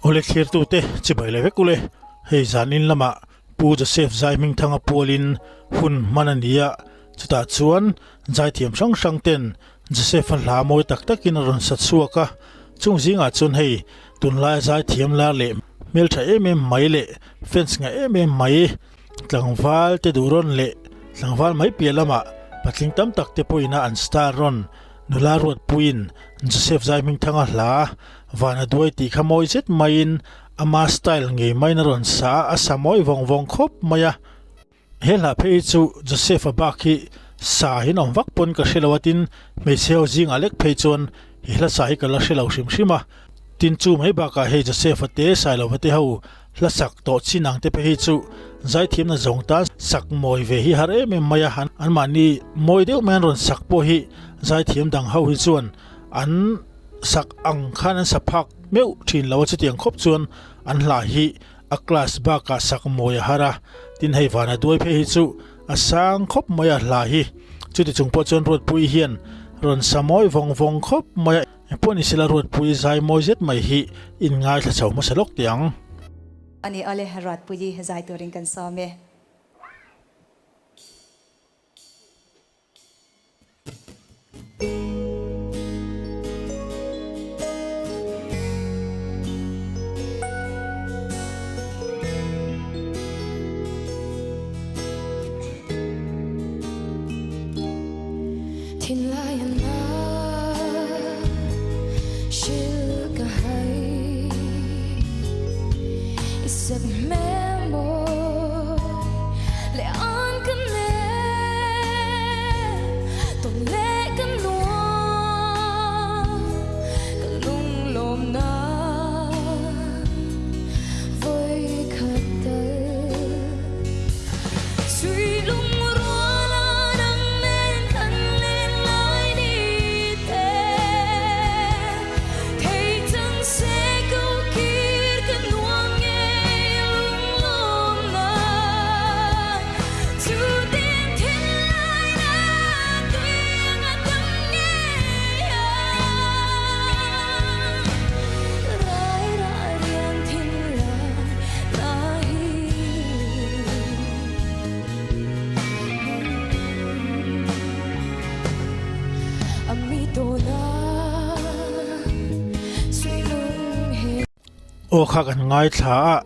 Awle thlirtute chibai leh vek ule, hei zanin lamah Pu Joseph Zaihmingthanga pualin hun hman a ni a, chutah chuan zaithiam hrang hrang ten Joseph-a hla mawi tak takin a rawn sa chhuak a, chung zingah chuan hei tunlaia zaithiam lar leh hmeltha em em mai leh fans ngah em em mai tlangval te duh rawn leh tlangval mai piah lamah patling tam tak te pawhin a an star rawn nula ruatpuiin Joseph Zaihmingthanga hla Vana Duai tih kha mawi zet maiin ama style ngei maiin a rawn sa a, a sa mawi vawng vawng khawp mai a. He hla phei hi chu Joseph-a bak hi sa in awm vak pawn ka hre lo a, tin hmeichhe ho zingah lek phei chuan he hla sa hi ka la hre lo hrim hrim a. Tin chu mai bakah hei Joseph-a te Sailova te ho hla sak tawh chin ang te phei hi chu zaithiamna zawng tan sak mawi ve hi har em em mai a, anmahni mawi deuh mai an rawn sak pawh hi zaithiam dang ho hi chuan an sak ang khan an sa phak meuh thin lo a, chutiang khawp chuan an hla hi a class bakah sak mawi a har a, tin hei vana duai phei hi chu a sang khawp mai a hla hi, chuti chung pawh chuan Ruatpuii hian rawn sa mawi vawng vawng khawp mai a, engpawh ni sela Ruatpuii zai mawi zet mai hi in ngaithla chho hmasa lawk teh ang. Ani ale Ruatpuii zai turin kan sawm e. Aw kha kan ngaithla a,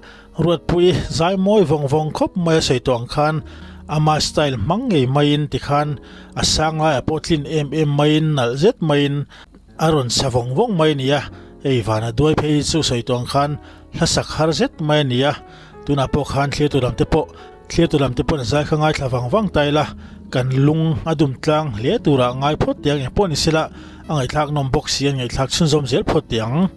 Ruatpui zai mawi vawng vawng khawp mai a sawi tawh ang khan ama style hmang ngei maiin tikhan a sang laiah pawh tlin em em maiin nalh zet maiin a rawn sa vawng vawng mai a ni a, hei vana duai phei hi chu sawi tawh ang khan hla sak har zet mai a ni a, tunah pawh khan thlir tu lam te pawh thlir tu lam te pawh an zai kha ngaithla vang vang ta ila kan lung a dum tlang hle turah ngai phawt teh ang engpawh ni sela a ngaihthlak nawm bawk si a ngaihthlak chhunzawm zel phawt teh ang.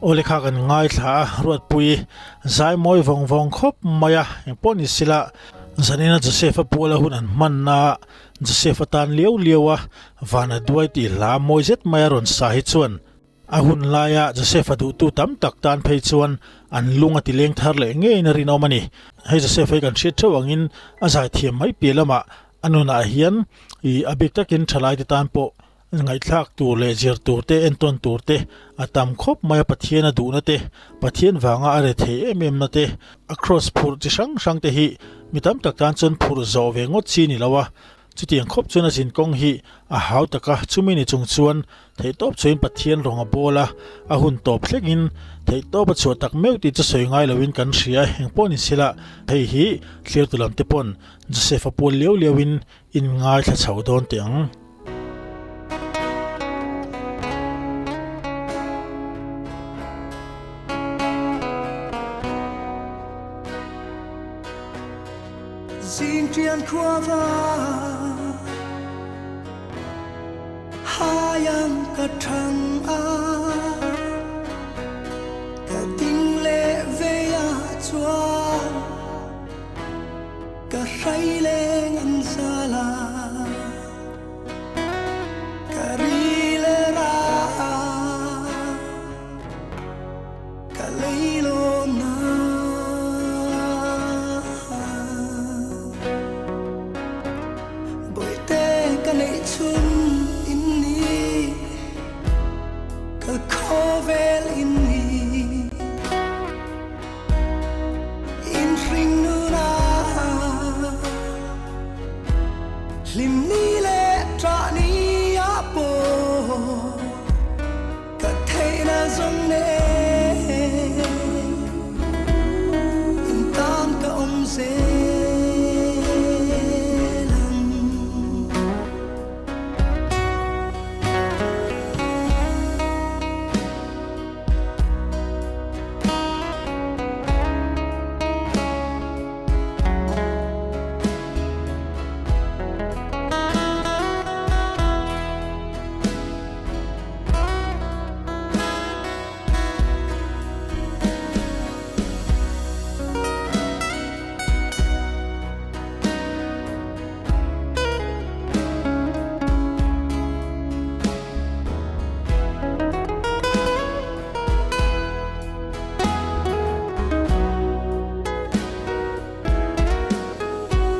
Aw lekha kan ngaithla a, Ruatpui zai mawi vawng vawng khawp mai a, engpawh ni sila zanina Joseph-a puala hun an hmanna ah Joseph-a tan liau liau a vana duai tih hla mawi zet mai a rawn sa hi chuan a hun laia Joseph-a duhtu tam tak tan phei chuan an lung a ti leng thar leh ngeiin a rinawm a ni. Hei Joseph hi kan hriat theuh angin a zaithiam mai piah lamah a nunah hian ih a bik takin thalaite tan pawh Ngaihthlak tur leh zir tur te, entawn tur te a tam khawp mai a, Pathian a duhna te, Pathian vanga a re thei em em na te, a kraws phurh chi hrang hrang te hi mi tam tak tan chuan phurh zawh ve ngawt chi ni lo a, chutiang khawp chuan a zin kawng hi a hau tak a, chumi ni chung chuan theihtawp chuain Pathian rawng a bawl a, a hun tawp thlengin theihtawp a chhuah tak meuh tih chu sawi ngai loin kan hria, engpawh ni sela hei hi thlir tu lam te pawn Joseph-a pual liau liauin In ngaithla chho dawn teh ang. Zing ṭian khua va haiang ka ṭhang a, ka ding leh vei ah chuan. Ka hrai leng an zal a, ka ri le ra a, ka lei lawm na. Bawihte ka neih chhun in ni, ka khawvel in ni. Inhring nuna hlim ni leh ṭah ni ah pawh ka theihna zawng nen in tan ka awm zel ang.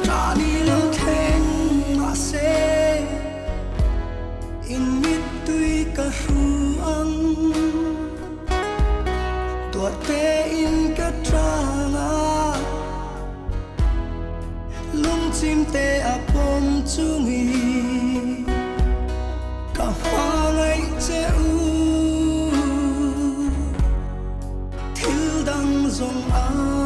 Ṭah ni lo thleng mahse in mittui ka hru ang. Tuah tein ka ṭang a, lungchim te a pawm chungin ka hmangaih che u. Thil dang zawng ai.